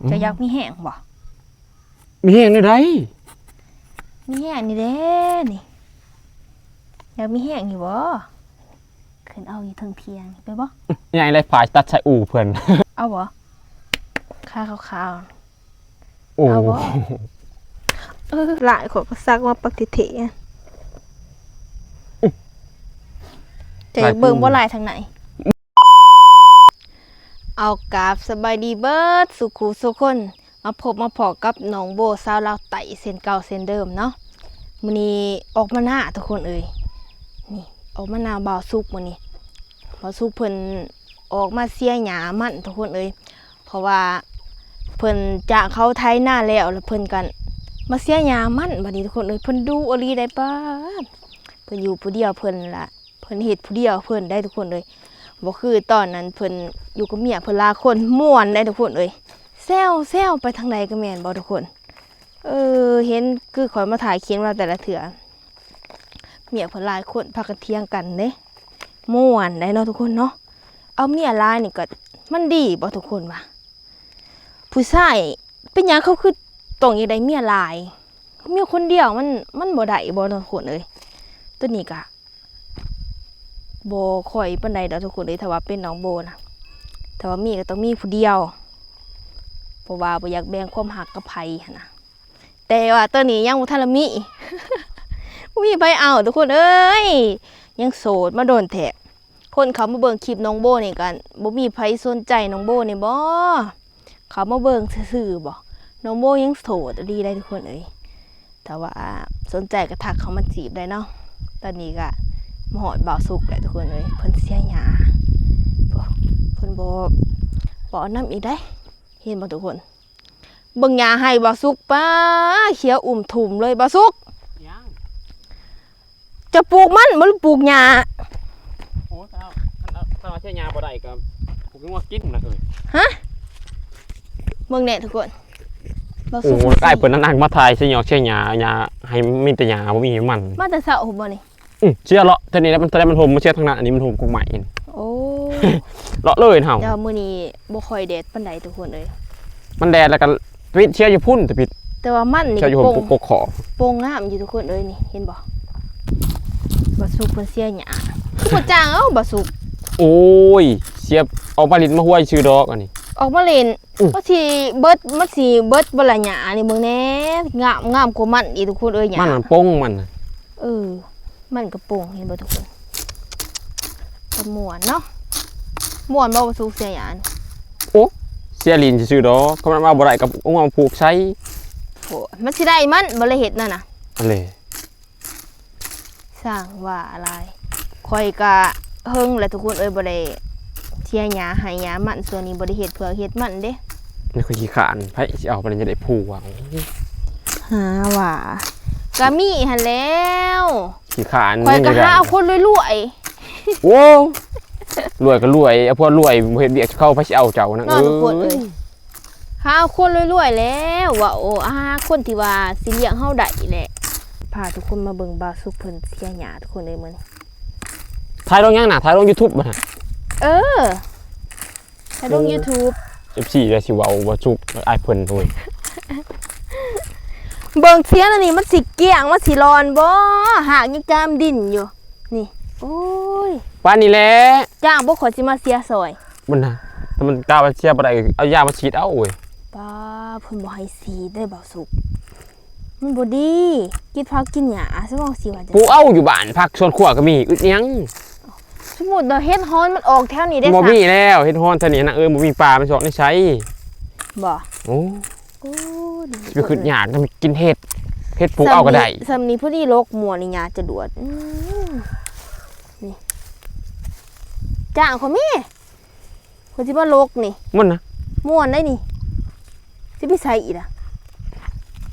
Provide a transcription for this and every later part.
ເຈົ້າຢາກມີແຮງບໍ່? ມີແຮງແນວໃດ? ມີແຮງນີ້ເດ້ນີ້. ຢາກມີແຮງຢູ່ບໍ່? ຂຶ້ນເອົາຢູ່ເທິງທ່ຽງໄປບໍ່? ໃຫຍ່ເລີຍ ພາຍຕັດໃສ່ອູ່ເພິ່ນ. ເອົາບໍ່? ຂາຂາວໆ. ໂອ້ ເອົາບໍ່? ເອີ ຫຼາຍ ຂ້ອຍກໍສັກມາປັກເທໆ. ເຈົ້າຢາກເບິ່ງບໍ່ ລາຍທາງໃນ? ເອົາ ກາບສະບາຍດີເບິດສູ່ຄູ່ສູ່ຄົນ ມາພົບມາພໍ້ກັບນ້ອງໂບ ສາວລາວໃຕ້ ເຊັ່ນເກົ່າເຊັ່ນເດີມເນາະ. ມື້ນີ້ອອກມານາທຸກຄົນເອີຍ, ນີ້ ອອກມານາບ່າວສຸກມື້ນີ້. ບ່າວສຸກເພິ່ນອອກມາເສຍຫຍ້າມັນທຸກຄົນເອີຍ, ເພາະວ່າເພິ່ນຈ້າງເຂົາໄຖນາແລ້ວ ແລ້ວເພິ່ນກໍມາເສຍຫຍ້າມັນ. ບັດນີ້ທຸກຄົນເອີຍ ເພິ່ນດຸອີ່ຫຼີໃດ໋ ປ້າດ. ເພິ່ນຢູ່ຜູ້ດຽວເພິ່ນລະ ເພິ່ນເຮັດຜູ້ດຽວເພິ່ນໄດ໋ທຸກຄົນເອີຍ, ບໍ່ຄືຕອນນັ້ນເພິ່ນຢູ່ກັບເມຍເພິ່ນຫຼາຍຄົນ ມ່ວນໄດ໋ທຸກຄົນເອີຍ, ແຊວໆ ໄປທາງໃດກໍແມ່ນບໍ່ທຸກຄົນ. ເອີ ເຫັນຄືຂ້ອຍມາຖ່າຍຄລິບລາວແຕ່ລະເທື່ອ ເມຍເພິ່ນຫຼາຍຄົນພາກັນຖຽງກັນເດ້, ມ່ວນໄດ໋ເນາະທຸກຄົນເນາະ. ເອົາເມຍຫຼາຍນີ້ກໍມັນດີບໍ່ທຸກຄົນວ່າ? ຜູ້ຊາຍເປັນຫຍັງເຂົາຄືຕ້ອງຢາກໄດ້ເມຍຫຼາຍ? ເມຍຄົນດຽວມັນ ມັນບໍ່ໄດ້ບໍ່ເນາະທຸກຄົນເອີຍ? ໂຕນີ້ກະ ບໍ່ຄ່ອຍປານໃດດອກທຸກຄົນເອີຍ ຖ້າວ່າເປັນນ້ອງໂບນະ, ຖ້າວ່າມີກໍຕ້ອງມີຜູ້ດຽວ ເພາະວ່າບໍ່ຢາກແບ່ງຄວາມຮັກກັບໃຜຫັ້ນນະ. ແຕ່ວ່າຕອນນີ້ຍັງບໍ່ທັນລະມີ ບໍ່ມີໃຜເອົາທຸກຄົນເອີຍ, ຍັງໂສດມາດົນແທ້. ຄົນເຂົ້າມາເບິ່ງຄລິບນ້ອງໂບນີ້ກໍບໍ່ມີໃຜສົນໃຈນ້ອງໂບນີ້ບໍ? ເຂົ້າມາເບິ່ງຊື່ໆບໍ? ນ້ອງໂບຍັງໂສດອີ່ຫຼີໄດ໋ທຸກຄົນເອີຍ. ຖ້າວ່າສົນໃຈກໍທັກເຂົ້າມາຈີບໄດ້ເນາະ. ຕອນນີ້ກໍມາຮອດບ່າວສຸກແລ້ວທຸກຄົນເອີຍ, ເພິ່ນເສຍຫຍ້າ ເພິ່ນບໍ່ ບໍ່ເອົານຳອີກໄດ໋. ເຫັນບໍ່ທຸກຄົນ? ເບິ່ງຫຍ້າໄຮ່ບ່າວສຸກ ປ້າ ຂຽວອຸ່ມທຸ່ມເລີຍ. ບ່າວສຸກ ຫຍັງ? ເຈົ້າປູກມັນບໍ່ ຫຼືປູກຫຍ້າ? ໂອ້ ຖ້າ ຖ້າວ່າໃຊ້ຫຍ້າບໍ່ໄດ້ກໍປູກງົວກິນນະເອີຍ. ຮະ? ເບິ່ງແດ່ທຸກຄົນ. ໂອ້ ອ້າຍເພິ່ນນັ້ນມາຖ່າຍໃສ່ຫຍ້າ ໃຊ້ຫຍ້າ ຫຍ້າໃຫ້ມີແຕ່ຫຍ້າ ບໍ່ມີໃຫ້ມັນ. ມາແຕ່ເຊົ້າພຸ້ນບໍ່ນີ້? ອື ເສຍເລາະ ເທື່ອນີ້ແຫຼະ ມັນ ເທື່ອນັ້ນມັນຮົ່ມ ມາເສຍທາງນັ້ນ ອັນນີ້ມັນຮົ່ມກົກໄມ້. ໂອ້ ເລາະເລີຍເຮົາ. ແຕ່ວ່າມື້ນີ້ບໍ່ຄ່ອຍແດດປານໃດທຸກຄົນເອີຍ. ມັນແດດແລ້ວກໍ ຕະບິດເສຍຢູ່ພຸ້ນ ຕະບິດ. ແຕ່ວ່າມັນນີ້ ເສຍຢູ່ພຸ້ນ ໂປ່ງ ປົກ ປົກຂອບ ໂປ່ງງາມຢູ່ທຸກຄົນເອີຍນີ້ ເຫັນບໍ່? ບ່າວສຸກເພິ່ນເສຍຫຍ້າ ຄືບໍ່ຈ້າງເອົາບ່າວສຸກ. ໂອ້ຍ ເສຍ ອອກມາຫຼິ້ນມາຫົວຊື່ດອກອັນນີ້. ອອກມາຫຼິ້ນ ອື ມັນຊິເບິດ ມັນຊິເບິດບໍ່ລະຫຍ້ານີ້ ເບິ່ງແດ່ ງາມ ງາມກວ່າມັນອີກທຸກຄົນເອີຍ. ຫຍ້າມັນປົງມັນນະ. ເອີ ມັນກໍປົງ ເຫັນບໍ່ທຸກຄົນ? ກໍມ່ວນເນາະ. ມ່ວນບໍ່ ບໍ່ສຸກເສຍຫຍ້ານ? ໂອ້ ເສຍຫຼິ້ນຊື່ໆດອກ ຄັນມັນເອົາບໍ່ໄດ້ກໍເອົາມາຜູກໃສ່. ໂອ້ ມັນຊິໄດ້ມັນບໍ່ລະເຮັດນັ້ນນະ. ອັນເລ ຊ່າງວ່າຫຼາຍ. ຂ້ອຍກະເຫິງແຫຼະທຸກຄົນເອີຍ ບໍ່ໄດ້ເສຍຫຍ້າໄຮ່ຫຍ້າມັນ. ຊ່ວງນີ້ບໍ່ໄດ້ເຮັດເຜືອກເຮັດມັນເດ້. ນີ້ຂ້ອຍຂີ້ຄ້ານ ໃຜຊິເອົາ ປານນັ້ນຈະໄດ້ຜົວ. ຫາວ່າ ກະມີຫັ້ນແລ້ວ. ຂີ້ຄ້ານ ຂ້ອຍກະຫາເອົາຄົນລວຍໆ. ໂອ້ ລວຍກໍລວຍ ເອົາພວກລວຍ ບໍ່ເຮັດວຽກເຂົາ ໃຜຊິເອົາເຈົ້ານະ. ເນາະ ເອີຍ ທຸກຄົນເອີຍ. ຫາເອົາຄົນລວຍໆແລ້ວ ວ່າ ໂອ້ ຫາຄົນທີ່ວ່າຊິລ້ຽງເຮົາໄດ້ແຫຼະ. ພາທຸກຄົນມາເບິ່ງບ່າວສຸກເພິ່ນເສຍຫຍ້າທຸກຄົນເອີຍມື້ນີ້. ຖ່າຍລົງຫຍັງນະ? ຖ່າຍລົງຢູທູບບໍ່ນະ? ເອີ ຖ່າຍລົງຢູທູບ. ເອັຟຊີ ແລ້ວຊິເວົ້າບ່າວສຸກ ອາຍເພິ່ນໂອ້ຍ. ເບິ່ງເສຍແລ້ວນີ້ ມັນຊິກ້ຽງ ມັນຊິຫຼອນບໍ່? ຮາກຍັງຈາມດິນຢູ່ນີ້. ໂອ້ຍ ປານນີ້ແຫຼະ. ຈ້າງບໍ່ ຂ້ອຍຊິມາເສຍຊ່ອຍ. ມັນນະ ຖ້າມັນກະວ່າເສຍບໍ່ໄດ້ ເອົາຢາມາສີດເອົາເວີຍ. ປ້າ ເພິ່ນບໍ່ໃຫ້ສີດເດ້ບ່າວສຸກ. ມັນບໍ່ດີ ກິນຜັກກິນຫຍ້າ ສະມອງຊິວ່າ ປູກເອົາຢູ່ບ້ານ ຜັກສວນຄົວກໍມີ ອຶດຫຍັງ? ສົມມຸດວ່າເຫັດຮອນມັນອອກແຖວນີ້ເດ້. ບໍ່ມີແລ້ວ ເຫັດຮອນແຖວນີ້ນະເອີຍ ບໍ່ມີປ່າ ມັນຊິອອກໃນໃສ? ບໍ່ ໂອ້ ໂອ້ ຊິໄປຄຶດຍາກນຳກິນເຫັດ ເຫັດປູກເອົາກໍໄດ້. ສ່ຳນີ້ພໍດີລົກ ມ່ວນນີ້ຫຍ້າຈະດວດ. ອືມ ນີ້ ຈ້າງຂ້ອຍແມ້ ຂ້ອຍຊິມາລົກນີ້ ມັນນະ ມ່ວນໄດ໋ນີ້. ຊິໄປໃສອີກລະ?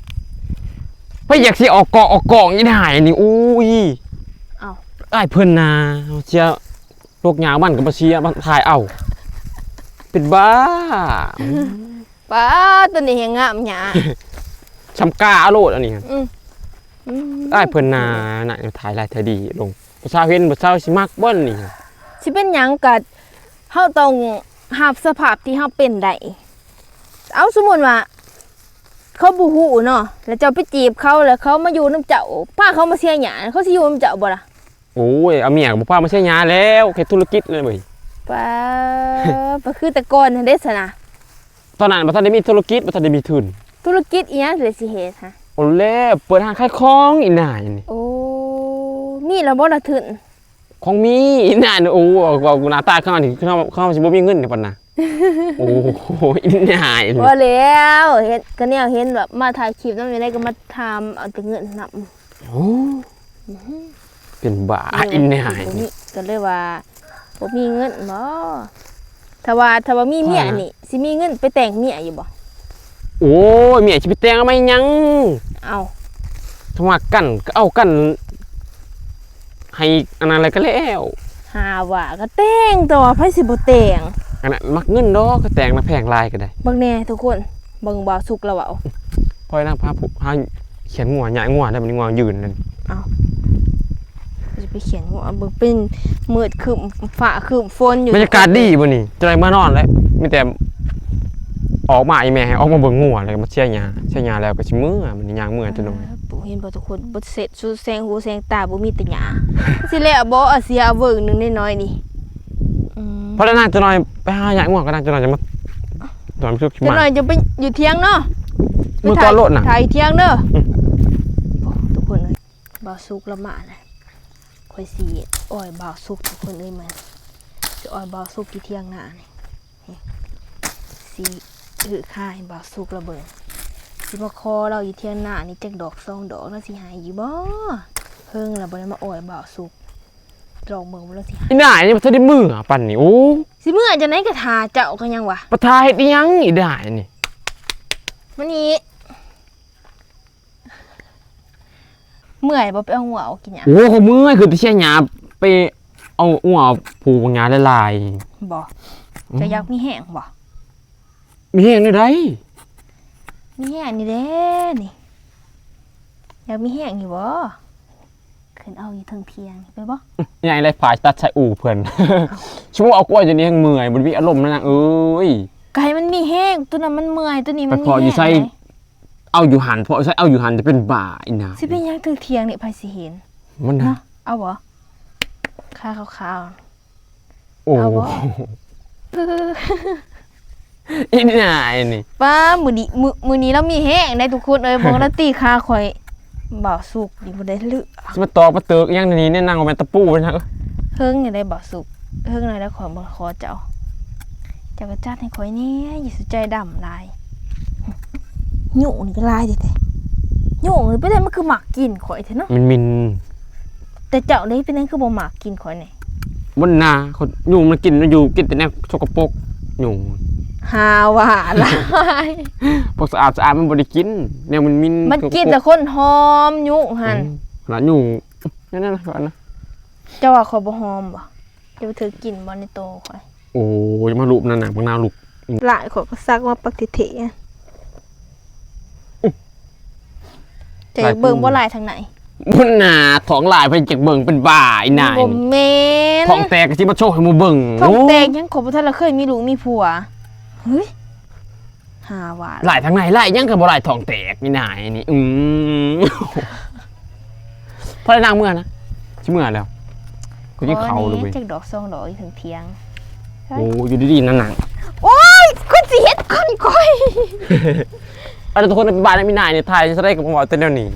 ເພິ່ນຢາກຊິອອກເກາະອອກກອງອີ່ນາຍນີ້. ໂອ້ຍ ເອົ້າ ອ້າຍເພິ່ນນະ ເສຍ ລົກຫຍ້າມັນກໍບໍ່ເສຍ ມາຖ່າຍເອົາ ເປັນບ້າ. ປ້າ ຕົວນີ້ແຮງງາມຫຍ້າ ຊຳກາເອົາໂລດອັນນີ້. ອືມ ອືມ ອ້າຍເພິ່ນນະ ນະ ຖ່າຍຫຼາຍຖ່າຍດີລົງ ຜູ້ສາວເຫັນ ຜູ້ສາວຊິມັກບໍ່ນີ້? ຊິເປັນຫຍັງ ກະເຮົາຕ້ອງຮັບສະພາບທີ່ເຮົາເປັນໄດ້. ເອົາ ສົມມຸດວ່າເຂົາບໍ່ຮູ້ເນາະ ແລ້ວເຈົ້າໄປຈີບເຂົາ ແລ້ວເຂົາມາຢູ່ນຳເຈົ້າ ພາເຂົາມາເສຍຫຍ້າ ເຂົາຊິຢູ່ນຳເຈົ້າບໍ່ລະ? ໂອ້ຍ ເອົາເມຍກໍບໍ່ພາມາເສຍຫຍ້າແລ້ວ ເຮັດທຸລະກິດແລ້ວເວີຍ. ປາ ປາ ຄືແຕ່ກ່ອນຫັ້ນເດ້ຊັ້ນນະ. ຕອນນັ້ນບໍ່ທັນໄດ້ມີທຸລະກິດ ບໍ່ທັນໄດ້ມີທຶນ. ທຸລະກິດອີ່ຫຍັງແຫຼະຊິເຮັດຫະ? ໂອ້ແລ້ວ ເປີດຮ້ານຂາຍຂອງອີ່ນາຍນີ້. ໂອ້ ມີແລ້ວບໍ່ລະທຶນ? ຂອງມີອີ່ນາຍ. ໂອ້ ເວົ້າໜ້າຕາເຮົານີ້ ເຮົາ ເຮົາຊິບໍ່ມີເງິນນີ້ປານນະ. ໂອ້ ອີ່ນາຍ. ບໍ່ແລ້ວ ເຮັດ ກໍແນວເຫັນແບບມາຖ່າຍຄລິບນຳ ຈັ່ງໃດກໍມາຖາມເອົາແຕ່ເງິນນຳ. ໂອ້ ເປັນບ້າອີ່ນາຍ. ກໍເລີຍວ່າບໍ່ມີເງິນບໍ? ຖ້າວ່າ ຖ້າວ່າມີເມຍນີ້ ຊິມີເງິນໄປແຕ່ງເມຍຢູ່ບໍ? ໂອ້ຍ ເມຍຊິໄປແຕ່ງເອົາມາຫຍັງ? ເອົ້າ ຖ້າມັກກັນກໍເອົາກັນ ໃຫ້ອັນນັ້ນແລ້ວກໍແລ້ວ. ຫາວ່າກໍແຕ່ງ ແຕ່ວ່າໃຜຊິບໍ່ແຕ່ງ? ອັນນັ້ນມັກເງິນດອກ ກໍແຕ່ງນະ ແພງຫຼາຍກໍໄດ້. ເບິ່ງແດ່ທຸກຄົນ ເບິ່ງບ່າວສຸກລາວເວົ້າ. ພອຍນາງພາຜູ້ ພາຂຽນງົວ ຍ້າຍງົວໄດ້ ມັນງົວຢືນນັ້ນ. ເອົ້າ ຊິໄປຂຽນງົວ ເບິ່ງເປັນມືດຄຶ້ມ ຟ້າຄຶ້ມຝົນຢູ່. ບັນຍາກາດດີບໍ່ນີ້? ຈະໄດ້ເມືອນອນແລ້ວ ມີແຕ່ອອກມາ ອີ່ແມ່ໃຫ້ອອກມາເບິ່ງງົວ ແລ້ວກໍມາເສຍຫຍ້າ ເສຍຫຍ້າແລ້ວກໍຊິເມືອ ມັນຍ່າງເມືອຈັກໜ່ອຍ. ເຫັນບໍ່ທຸກຄົນ ບໍ່ເສັດສຸດແສງຫູແສງຕາ ບໍ່ມີແຕ່ຫຍ້າ. ຊິແລ້ວບໍ່ ເອົາເສຍເບິ່ງໜຶ່ງນ້ອຍໆນີ້. ອືມ ພໍແລ້ວນາງ ຈັກໜ່ອຍໄປຫາຍ້າຍງົວກໍນາງ ຈັກໜ່ອຍຈະມາ ຕອນສຸກ ຈັກໜ່ອຍຈະໄປຢູ່ຖຽງເນາະ. ມື້ກ່ອນໂລດນະ ຖ່າຍຢູ່ຖຽງເດີ. ອືມ ໂອ້ ທຸກຄົນເອີຍ ບ່າວສຸກລະມາແລ້ວ. ຂ້ອຍຊິອ້ອຍບ່າວສຸກ ທຸກຄົນເອີຍ ມື້ນີ້ຊິອ້ອຍບ່າວສຸກຢູ່ຖຽງນານີ້. ຊິຖືກຄາໃຫ້ບ່າວສຸກລະເບິ່ງ. ຊິມາຂໍລາວຢູ່ຖຽງນານີ້ຈັກດອກສອງດອກ ລາວຊິໃຫ້ຢູ່ບໍ່? ເຫິງລະບໍ່ໄດ້ມາອ້ອຍບ່າວສຸກ ລອງເບິ່ງວ່າລາວຊິໃຫ້. ອີ່ນາຍນີ້ບໍ່ທັນໄດ້ເມືອປານນີ້. ໂອ້ ຊິເມືອຈັ່ງໃດ ກະຖ້າເຈົ້າກໍຍັງວ່າ ປະທາເຮັດອີ່ຫຍັງອີ່ນາຍນີ້? ມານີ້. ເມື່ອຍບໍ່ ໄປເອົາງົວອອກກິນຫຍ້າ? ໂອ້ ຂ້ອຍເມື່ອຍ ຄືໄປເສຍຫຍ້າ ໄປເອົາງົວຜູກຫຍ້າຫຼາຍໆ. ບໍ່ ອືມ ເຈົ້າຢາກມີແຮງບໍ່? ມີແຮງແນວໃດ? ມີແຮງນີ້ເດ້ນີ້ ຢາກມີແຮງຢູ່ບໍ່? ຂຶ້ນເອົາຢູ່ເທິງຖຽງໄປບໍ່? ອືມ ຍາຍໄດ້ພາຕັດໃສ່ອູ່ເພິ່ນ. ເອົ້າ ຊຸມເອົາກ້ວຍຕົວນີ້ແຮງເມື່ອຍ ບໍ່ໄດ້ມີອາລົມນະນາງເອີຍ. ກໍໃຫ້ມັນມີແຮງ ຕົວນັ້ນມັນເມື່ອຍ ຕົວນີ້ມັນມີແຮງ. ໄປພໍ້ຢູ່ໃສ ເອົາຢູ່ຫັ້ນ ເພາະໃຊ້ເອົາຢູ່ຫັ້ນຈະເປັນບ້າອີ່ນາຍ. ຊິເປັນຫຍັງເທິງຖຽງນີ້ ໃຜຊິເຫັນ? ມັນນະ ເນາະ ເອົາບໍ່? ຂາຂາວໆ. ໂອ້ ເອົາບໍ່? ອີ່ນາຍນີ້ ປ້າ ມື້ນີ້ ມື້ ມື້ນີ້ລາວມີແຮງໄດ໋ທຸກຄົນເອີຍ. ເບິ່ງລາວຕີຂາຂ້ອຍ ບ່າວສຸກນີ້ບໍ່ໄດ້ເລືອກ. ຊິມາຕອກມາເຕີກອີ່ຫຍັງນີ້ ແນະນາງ ບໍ່ແມ່ນຕະປູນະ. ເຮີ້ຍ ເຫິງນີ້ໄດ໋ບ່າວສຸກ ເຮີ້ຍ ໜ້ອຍແລ້ວຂ້ອຍບໍ່ຂໍເຈົ້າ. ເຈົ້າກໍຈັດໃຫ້ຂ້ອຍແດ່ ຢ່າສຸໃຈດຳຫຼາຍ. ຍຸງນີ້ກໍຫຼາຍແທ້ໆ ຍຸງນີ້ເປັນຫຍັງມັນຄືມັກກິນຂ້ອຍແທ້ເນາະ? ມັນໝິ່ນ. ແຕ່ເຈົ້າເດ້ ເປັນຫຍັງຄືບໍ່ມັກກິນຂ້ອຍແດ່? ບໍ່ນາ ຄົນຍຸງມັນກິນ ມັນຢູ່ ກິນແຕ່ແນວສົກກະປົກ ຍຸງ. ຫາວ່າຫຼາຍ ພວກສະອາດໆມັນບໍ່ໄດ້ກິນ ແນວໝິ່ນໆ ມັນກິນແຕ່ຄົນຫອມ ຍຸງຫັ້ນ. ອືມ ລະຍຸງ ນັ້ນໆ ເຈົ້າວ່າຂ້ອຍບໍ່ຫອມບໍ່? ຈະໄປຖືກກິນບໍ່ໃນໂຕຂ້ອຍ? ໂອ້ຍ ມາລູບນັ້ນນະ ບັກນາວລູກ. ຫຼາຍ ຂ້ອຍກໍສັກມາປັກເທະໆ. ອືມ ເຈົ້າຢາກເບິ່ງບໍ່ ຫຼາຍທາງໃນ? ບຸນໜ້າ ທ້ອງຫຼາຍ ໃຜຢາກເບິ່ງ ເປັນບ້າອີ່ນາຍ. ບໍ່ແມ່ນ ທ້ອງແຕກກໍຊິມາໂຊໃຫ້ໝູ່ເບິ່ງ. ທ້ອງແຕກຫຍັງ? ຂ້ອຍບໍ່ທັນລະເຄີຍມີລູກມີຜົວ. ເຮີ້ຍ ຫາວ່າ ຫຼາຍທາງໃນ ຫຼາຍຫຍັງກໍບໍ່ຫຼາຍ ທ້ອງແຕກອີ່ນາຍນີ້. ອືມ ພໍແລ້ວນາງ ເມືອນະ ຊິເມືອແລ້ວ. ຂ້ອຍກິນເຂົ້າແລ້ວເວີຍ ຂໍແດ່ຈັກດອກສອງດອກຢູ່ເທິງຖຽງ. ໂອ້ ຢູ່ດີໆນະນາງ. ໂອ້ຍ ຄົນຊິເຮັດຄົນຂ້ອຍ. ອັນນັ້ນທຸກຄົນ ໄປບ້ານອີ່ນາຍນີ້ ຖ່າຍເທົ່າໃດກໍບໍ່ເວົ້າແຕ່ແນວນີ້.